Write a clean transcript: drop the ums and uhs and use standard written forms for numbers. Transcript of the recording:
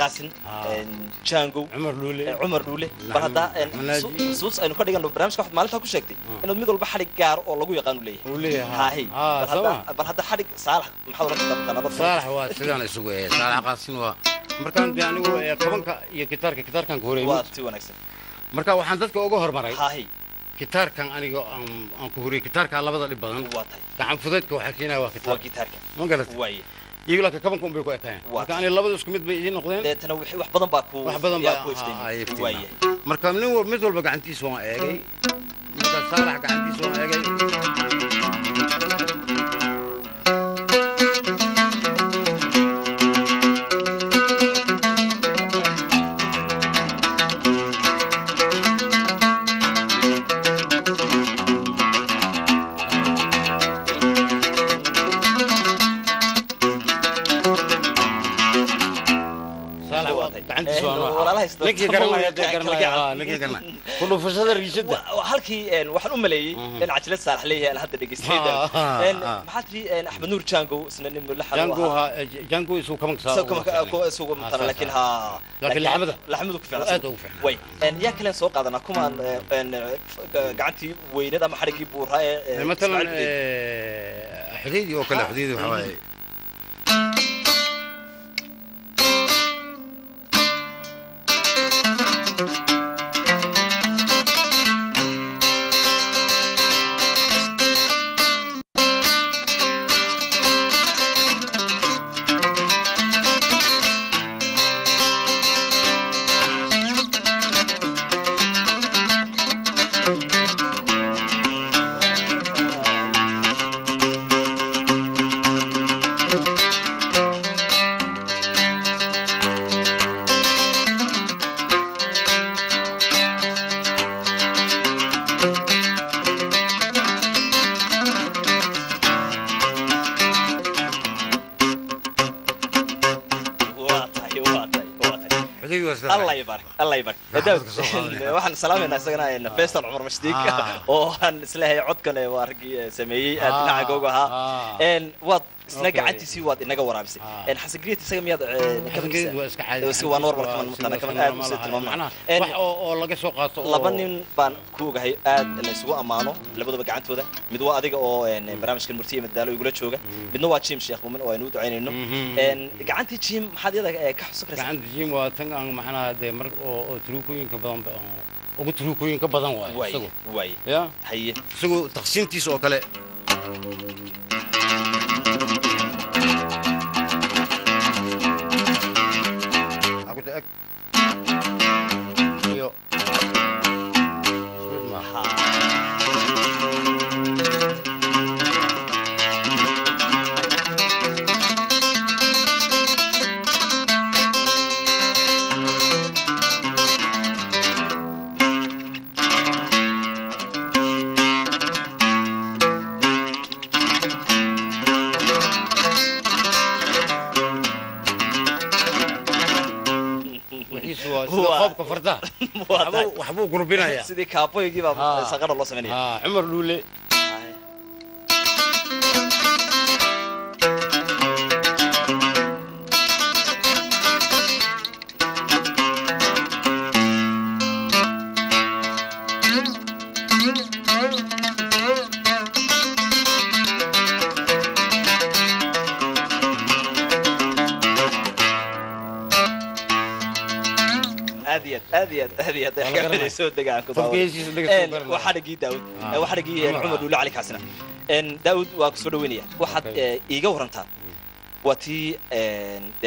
Qaasin Jango, Cumar Dhuule, Cumar Dhuule. Bal hadda xusuus aynu ka dhigano barnaamijka, waxaad maalintaa ku sheegtay inaad mid walba xadhig gaar oo lagu yaqaan u leeyahay. Uu leeyahay. Hahi, bal hadda xadhig Saalax maxaad oran kartaa nabad? Saalax waa sidaan isugu Saalax Qaasin waa markaan dee anigu kabanka iyo gitaarka, gitaarkan ku horeeyay. Waa si wanaagsan. Marka waxaan dadka uga hormaray gitaarkan aniga aan ku horeyay, gitaarka labada dhib badan. Waa tahay. Gacan fudaydka waxaa keenaya waa waa gitaar, gitaarka. Ma garatay? Waaye. Iyagu laakiin kabanka un bay ku ekaayeen. Waa marka aniga labada isku mid bay idiin noqdeen. Deetana wixii wax badan baa ku wax badan yaa baa ku iftiimay. ay iftiimay. Waaye. Marka nin mid walba gacantiisa waan eegay. Marka Saalax gacantiisa waan eegay. Saalax Waa tahay. gacantiisa waa nooca. Walaalaha isla ninkii garanaya dee garanaya, ninkii garanaya ku dhufashada riishada. Halkii waxaan u maleeyey in cajilad Saalax leeyahay aan hadda dhegeystay. Maxaa tiri Axmed Nuur Jango isna nin mulaxan u Jango ahaa? Ha, Jango isuu kabanka Isagu isugu matana, laakiin ha laakiin laxmada laxmadu ku fiican. Aad ugu fiican. Way yaa kalen soo qaadanaa kumaan gacantii weyneed ama xadhiggii buuraa ee matalan Ismaaciil Bey. Xudaydi oo kale. Xudaydi waxa waaye Waa tahay, waa tahay, waa tahay. Xudaydi waa sidaa. Allah ybaark, Allah ybaark. Raxmadka Daawud, soo qaadanaya. Waxaan salaamaynaa isagana Faisal Cumar Mashdiik oo aan isleeyahay codkan waa raggii sameeyey aad dhinaca googa ahaa. Waad isna gacantiisii waad inaga waraabisay. Xasan Greet isaga miyaad ka Xasan Geed fikirsaa? Waa iska caadi. Iska waa normal kaman mataqaana, kaman aad u sii tilmaamay. Macnaha wax oo laga soo qaato Laba nin baan ku ogahay aad la isugu ammaano labadaba gacantooda. Mid waa adiga oo barnaamijkan Murtiye Madadaalo igula jooga, midna waa Jim Sheekh Muumin oo aynu u ducaynayno. Gacantii Jim maxaad iyada ka xusun karaysaa? Gacanta Jim waa tan aan macnaha dee mar oo turuukooyinka badan ugu turuukooyinka badan waaye Waaye. Isagu Waaye. Ya haye. Isagu taqsiintiisa oo kale. Waxaa ku eg iyo isku mid maaha. Ha. Wixiisu waa sida qoobka fardaha. Waa tahay. Waxbuu gurbinayaa. Sidii kaaboygii baa saqara loo sameynaya. Ha, Cumar Dhuule. Aad iyo aad, aad iyo aad, aad iyo aad. Waa la garanaya. Soo degaan ku Qofka daawada. heesiisa dhegeysta wuu garanaya. Waa xadhigii Daawud. Waa xadhigii Cumar, Cumar Dhuule Cali kaasina. Daawud, waa ku soo dhaweynaya. Waxaad iiga warantaa waa tii.